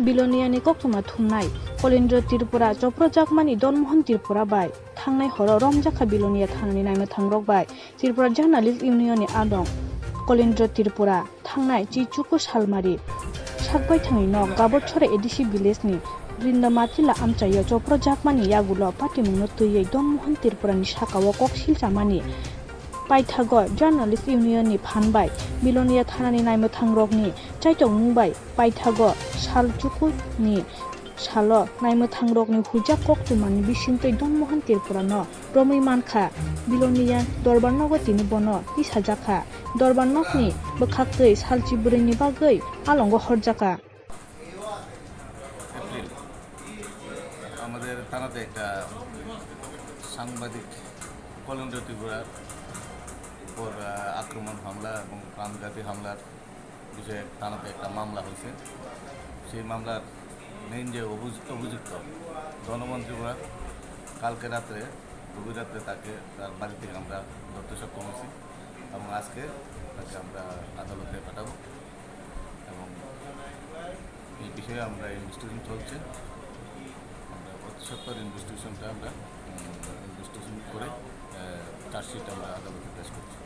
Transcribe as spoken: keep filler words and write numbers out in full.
Biloniani koktwma thumnai Kolendra Tripura choprojakmani Donmohan Tripura bai thangnai horo romjakha Bilonia thanani naimwthangrok bai Tripura Journalist Union ni adong Kolendra Tripura thangnai Chichuku Salmari sakbai thangwi nok Gabotsora A D C village ni Brinda Matila amchaio choprojakmani yagulo patimungno twiwi Donmohan Tripura ni sakao kok silchamani paithago Journalist Union ni phan bai Bilonia thanani naimwthangrokni chaitokmung bai paithago sal chuku ni salo naimwthangrokni huijak koktwmani bisingtwi Donmohan Tripura no romwi mankha. Bilonia dorbar nogo tini bono tisajakha. Dorbar nokni bwkhaktwi salchi bwrwini bagwi alongo horjakha. April আমাদের থানাতে একটা সাংবাদিক কলেন্দ্র ত্রিপুরার উপর আহ, আক্রমণ হামলা এবং প্রাণঘাতী হামলার বিষয়ে থানাতে একটা মামলা হয়েছে। সেই মামলার মেইন যে অভিযু- অভিযুক্ত ধনমন ত্রিপুরা, কালকে রাত্রে, গভীর রাত্রে তাকে তার বাড়ি থেকে আমরা ধরতে সক্ষম হয়েছি এবং আজকে তাকে আমরা আদালতে পাঠাবো এবং এই বিষয়ে আমরা ইনভেস্টিগেশন চলছে। আমরা অতি সত্বর ইনভেস্টিগেশনটা আমরা ইনভেস্টিগেশন করে চার্জশিট আমরা আদালতে পেশ করছি।